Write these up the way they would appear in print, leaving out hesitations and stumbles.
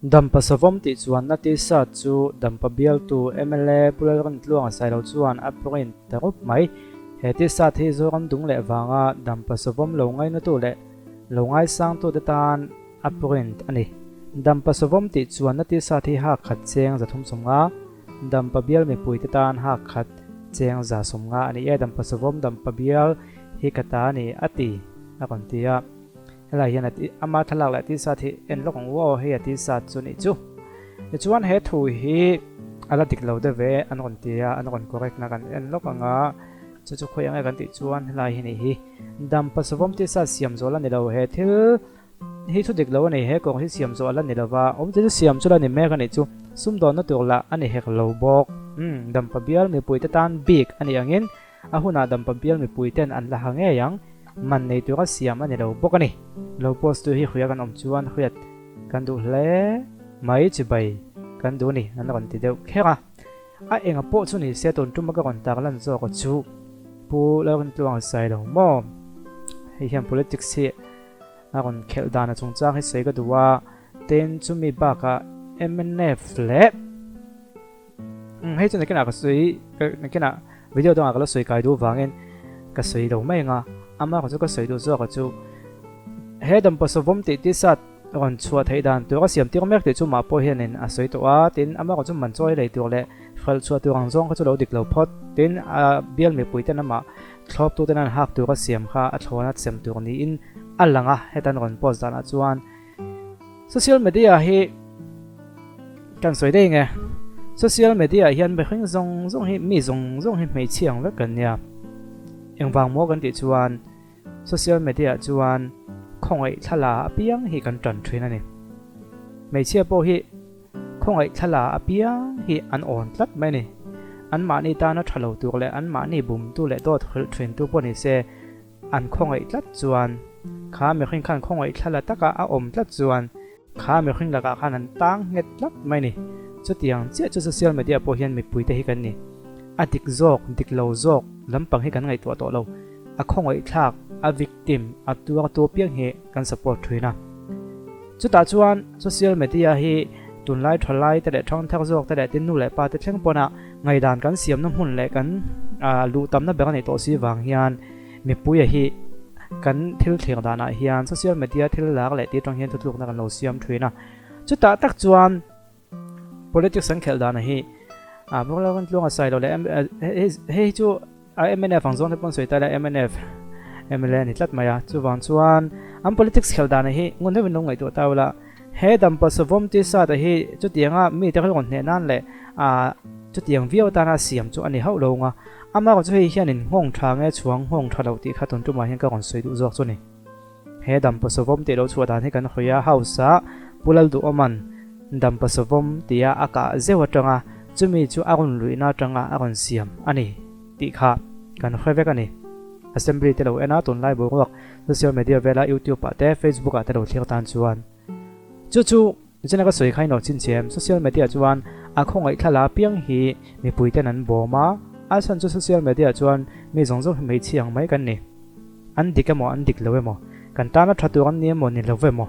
Dampa Savawm tih chuanna T-shirt chu Dampa bialtu mla Pu Lalrintluanga Sailo chuan a print ta rup mai. He T-shirt hi Zoram dung leh vanga Dampa Savawm lo ngainatu leh lo ngaisangtute tan a print a ni. Dampa Savawm tih chuanna T-shirt hi hak khat cheng 350, Dampa bial mipuite tan hak khat cheng 150 a ni e. Dampa Savawm Dampa bial hi ka ta a ni a ti a rawn ti a. Helai hian a ti, ama thlalak leh t-shirt hi en lawk ang u aw, hei a t-shirt chu nih chu. Tichuan he thu hi a la dik lo deuh ve an rawn ti a, an rawn correct na kan en lawk ang a, chu chu khawi ang e kan tih chuan helai hi nih hi. Dampa savawm t-shirt siam zawh la ni lo, he thil hi thu dik lo a ni, he kawng hi siam zawh la ni lo va, awmze chu siam chu la ni mek a nih chu, sumdawnna tur lah a ni hek lo bawk. Umm, Dampa bial mipuite tan bik a nih angin A hunah dampa bial mipui ten an la ha ngei ang, man nei tura siam a ni lo bawk a ni. Lo post tu hi hria kan awm chuan hriat kan duh hle mai chibai kan duh a ni an rawn ti deuh kher a. A enga pawh chu ni se tun tuma ka rawn tar lan zawk a chu Pu Lalrintluanga sai lo maw? Hei hian politics hi a rawn khelh dan a chungchang hi sawi ka duh a, tin chumi bakah mnf leh. Hei chu nakinah ka sawi nakinah video dangah ka lo sawi kai duh vangin ka sawi lo mai anga ama ka chu ka sawi duh zawk a chu he dampa sawvawm tih t-shirt rawn chhuah theih dan tur a siam tir mek tih chu mah pawh hianin a sawi tawh a tin ama ka chu man chawi lei tur leh hralh chhuah tur ang zawng kha chu lo dik lo phawt tin a bial mipui ten amah thlawp tu ten an hak tur a siam kha a thlawna sem tur niin a lang a hetan rawn post danah chuan Social media hi kan sawi daih nge social media hian mihring zawng zawng hi mi zawng zawng hi hmeichhia ang vek kan nia engvang maw kan tih chuan social media chuan khawngaih thla apiang hi kan tan thin a ni hmeichhia pawh hi khawngaih thla apiang hi an awn tlat mai a ni an mahni tana tha lo tur leh an mahni bumtu leh dawt hrilh thin tu pawh ni se An khawngaih tlat chuan, kha mihring khan khawngaih thlala taka a awm tlat chuan, kha mihring lakah khan an tang nghet tlat mai ni. Chutiang chiah chu social media pawh hian mipuite hi kan ni. A dik zawk, dik lo zawk lampang hi kan ngaihtuah tawh lo. A khawngaih thlak, a victim, a tuartu apiang hi kan support thin a. Chutah chuan social media hi tunlai thalai te leh thangthar zawk te leh tin nu leh pa te thleng pawna ngaihdan kan siamna hmun leh kan luh tamna ber a nih tawh si vang hian mipuia hi kan thil thlir danah hian social media thil lar leh tih atang hian thutlukna kan lo siam thin a. Chutah tak chuan politics an khelh dana hi a Bungla kan tluanga sai lo leh hei chu a MNF ang zawng te pawn sawi ta ila MNF MLA ni tlat mai a chuvang chuan an politics khelh dana hi ngun deuhin lo ngaihtuah ta ula he dampa savawm ti sa te hi chutianga mi te rawn hneh nan leh a chutiang viau tana siam chu ani hauh lo nga amaherawh chu hei hianin nghawng tha nge chhuang nghawng tha lo tih kha tun tumah hian ka rawn sawi duh zawk chu ni. He Dampa Savawm tih lo chhuah dan hi kan hawi a, House ah Pu Lalduhawma'n Dampa Savawm tia a kah zeuh atanga chumi chu a rawn luihna atanga a rawn siam a ni tih kha kan hre vek a ni. Assembly te lo en a, tunlai boruak social media vela YouTube ah te Facebook ah te lo thlir tan chuan chu chu Nichina ka sawi kha in lo chhinchhiam social media chuan a khawngaih thla piang hi mipui ten an bawm a, a chhan chu social media chuan mi zawng zawng hi hmeichhia ang mai kan ni. An dik emaw an dik lo emaw, kan tana tha tur an ni emaw ni lo emaw,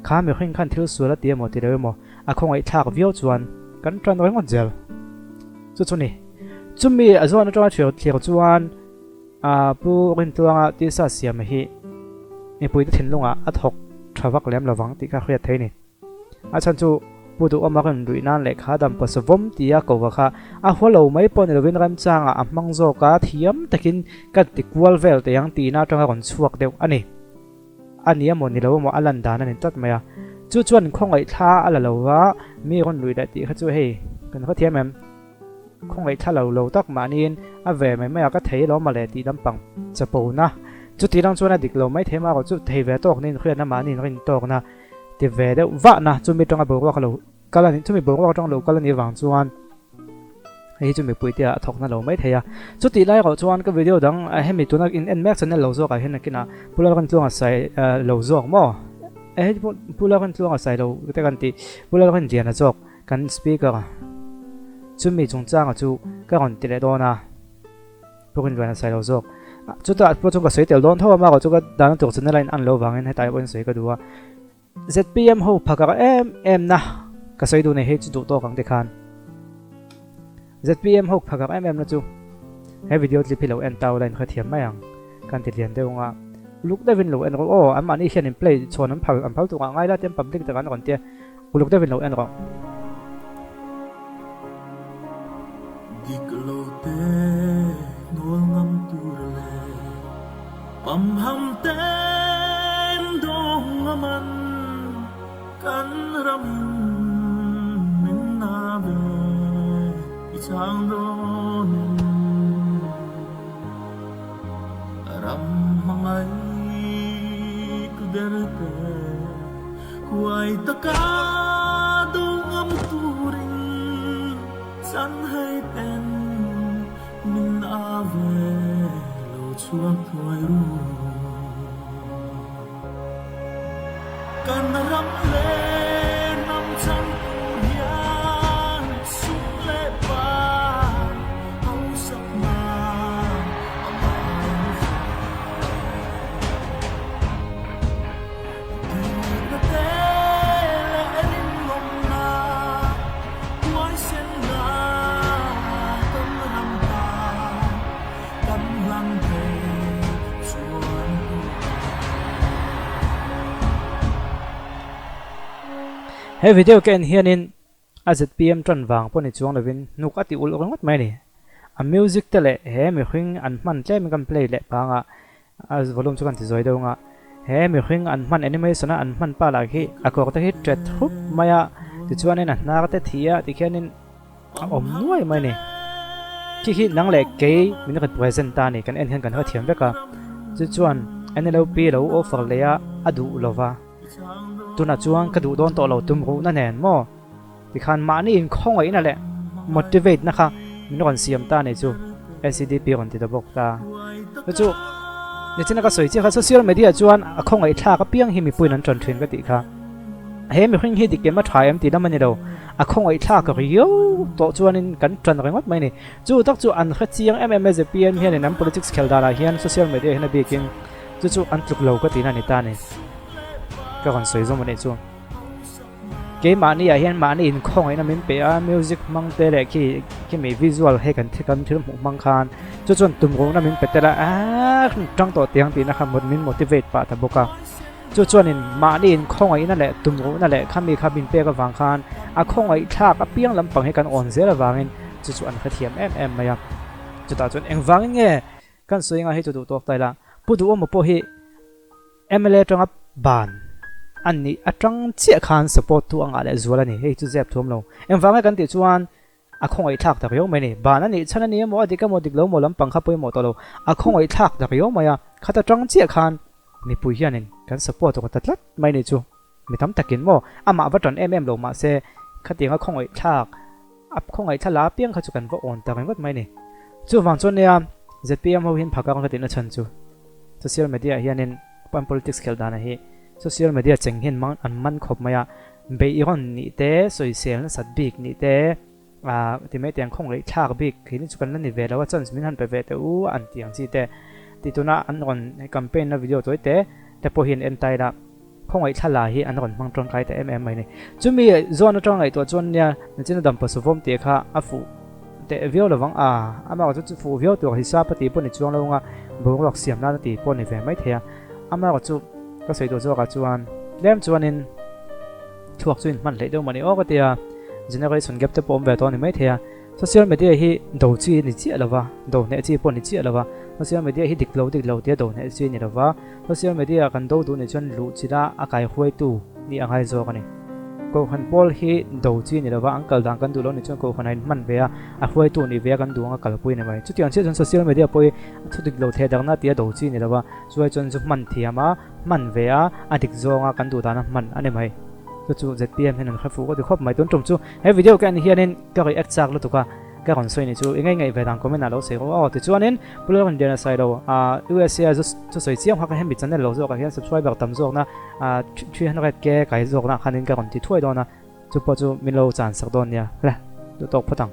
kha mihring khan thil sual a ti emaw ti lo emaw a khawngaih thlak viau chuan kan tan ringawt zel. Chu chu ni. Chumi a zawn atanga thlir thlir chuan a Pu Rintluanga tisa siam hi mipuite thinlungah a thawk tha vak lem lovang tih kha hriat thei ni. A chhan chu Pu Duhawma rawn ruih nan lehkha dam paw savawm tia kova kha a hua lo mai pawh ni lovin remchangah a hmang zawk a, thiam takin ka ti kual vel teh ang tihna atanga rawn chhuak deuh a ni. A ni emaw ni lo emaw a lan dan a ni tlat mai a. Chu chuan khawngaih thla a la lo va, mi rawn ruih leh tih kha chu hei kan hre thiam em? Khawngaih thla lo lo tak mahniin a ve mai mai a, ka thei lo mawle tih lampang chapona. Chuti lang chuan a dik lo mai thei marawh chu thei ve tawk niin hriatna mahniin rin tawkna ti ve deuh vahna chumi tanga boruak lo kal a ni chumi boruak atang lo kal a nih vang chuan hei hi chu mipui te ah a thawk na lo mai thei a chutih lai erawh chuan ka video dang hemi tuna in en mek channel lo zawk ah hian nakinah Pu Lalrintluanga sai lo zawk maw hei Pu Lalrintluanga sai lo te kan tih Pu Lalrinliana zawk kan speaker chumi chungchanga chu ka rawn ti leh dawn a. Pawh in ruan a sawi lo zawk. Chutah pawh chuan ka sawi tel dawn tho a, amaherawh chu ka dahna tur channel a in an loh vangin hetah pawhin sawi ka duh a. ZPM ho phakar em em na Ka sawi duh nei hei chu duh tawk ang tikhan. ZPM ho phakak em em na chu he video clip hi lo en ta ula in hrethiam mai ang kan ti lian deuh anga uluk deuhin lo en rawh aw anmahni hian in play chhawn an phal an phal tuk ah ngai la tian public takah an rawn tia uluk deuhin lo en rawh. Dik lo te hnawl ngam tur leh pamham ten dawng ngam an. Kan ramin min na ve i chang dawn em? Ram hmangaih tu der te huai taka do ngam turin chan hei ten min a ve lo chhuak thuai ru. Kan ram leh hnam chang tur hian sum leh pa hausak nan a ngai ve. Dikna te leh rinawmna huaisenna kan ram tan Kan hlang thei chuan He video ka en hianin a zpm tan vang pawh ni chuang lovin hnuk a ti ulh ringawt mai a ni. A music te leh he mihring an hman tlemin kan play leh pang a, a volume chu kan ti zawi deuh ang a. He mihring an hman animation a an hman pa lah khi a kawr te khi ṭet hrup mai a, tichuanin a hnar te thi a tikhianin A awm nuai mai ni. Khi khi nang leh kei min represent ta ni kan en hian kan hrethiam vek a. Chu chuan NLP lo offer leh a a duh lo va. Tunah chuan ka duh dawn tawh lo tum ruhna nen maw? Tikhan mahni inkhawngaihna leh motivate na kha min rawn siam ta ni chu SEDP rawn ti ta bawk ta. Chu chu nichina ka sawi chiah kha social media chuan a khawngaihthlak apiang hi mipuiin an ṭan ṭhin ka tih kha. He mihring hi dik em a ṭha em tih lam a ni lo. A khawngaihthlak riau tawh chuanin kan ṭan ringawt mai a ni. Chu tak chu an hre chiang em em a zpm hianin an politics khel danah hian social media hian a bikin chu chu an tluk lo ka tihna a ni ta a ni. Ka rawn sawi zawm a nih chu. Keimahni ah hian mahni inkhawngaihna min pe a, music hmang te leh khi khimi visual hei kan kan thil hmuh hmang khan chu chuan tumruhna min pe tel a, aaa ṭang tawh tiang tihna kha min motivate pah ta bawk a. Chu chuanin mahni inkhawngaihna leh tumruhna leh khami kha min pek avang khan a khawngaihthlak apiang lampang hi kan awn zel avangin chu chu an hrethiam em em mai a. Chutah chuan engvangin nge kan sawi anga hei chu duh tawk ta ila, Pu Duhawma pawh hi mla atanga ban a nih atang chiah khan support tu a ngah leh zual a ni, hei chu zep thuam lo. Engvang nge kan tih chuan A khawngaihthlak ta riau mai a ni. Ban a nih chhan a ni emaw, a dik emaw, dik lo maw lampang kha pawimawh tawh lo. A khawngaihthlak ta riau mai a. Khata tang chiah khan mipui hianin kan support rawh ta tlat mai ni chu. Mi tam takin maw amah va tan em em lo mahse khatianga khawngaihthlak a khawngaihthlak la apiang kha chu kan va awn ta ringawt mai a ni. Chuvang chuan nia zpm ho hian phakar ka tihna chhan chu social media ah hianin an politics khelh danah hi social media cheng hian an man khawp mai a. Beihrawn nih te, sawisel nasat bik nih te, ah ti mai tiang khawngaih thlak bik khi ni chu kan la ni ve lo a, chance min han pe ve teh u an ti ang chi te tih tuna an rawn campaign na video tawi te te pawh hi an en tai la, khawngaih thla la hi an rawn hmang tangkai ta em em mai ni. Chumi zawn atanga ngaihtuah chuan nia nichina dampa suvawm tih kha a fuh teh viau lovang a, amah chu fuh viau tur hisap a tih pawh ni chuang lo anga boruak siam nan a tih pawh ni ve mai thei a. Amah chu ka sawi duh zawkah chuan tlem chuanin thluak chu inhman hleih deuh mah ni aw ka ti a, generation gap te pawh awm ve tawh a ni maithei a, social media hi do chi a ni chiah lo va, do hneh chi pawh a ni chiah lo va, social media hi dik lo dik lo tia do hneh chi a ni lo va, social media kan do duh nih chuan luh chila a kaihuaitu nih a ngai zawk a ni. Kohhran pawl hi do chi a ni lo va, an kal dan kan duh lo nih chuan kohhran a inhman ve a, a hruaitu nih ve a kan duh anga kalpui a ni mai. Chutiang chiah chuan social media pawh hi thu dik lo theh darhna tia do chi a ni lo va. Chuai chuan zu hman thiam a, hman ve a, a dik zawnga kan duh dana hman a ni mai. Chu chu zpm hian an hre fuh ka ti khawp mai. Tun tum chu he video ka en hianin ka react chak lutuk a, ka rawn sawi ni chu i ngaingaih ve dan comment ah lo sawi rawh aw. Tichuanin Pu Lalrinliana Sailo ah USA a zu sawi chiang hak a hemi channel lo zawkah hian subscriber tam zawkna ah 300k kai zawkna ah khanin ka rawn ti thuai dawn a, chu pawh chu min lo chan sak dawn nia. Le, duhtawk phawt ang.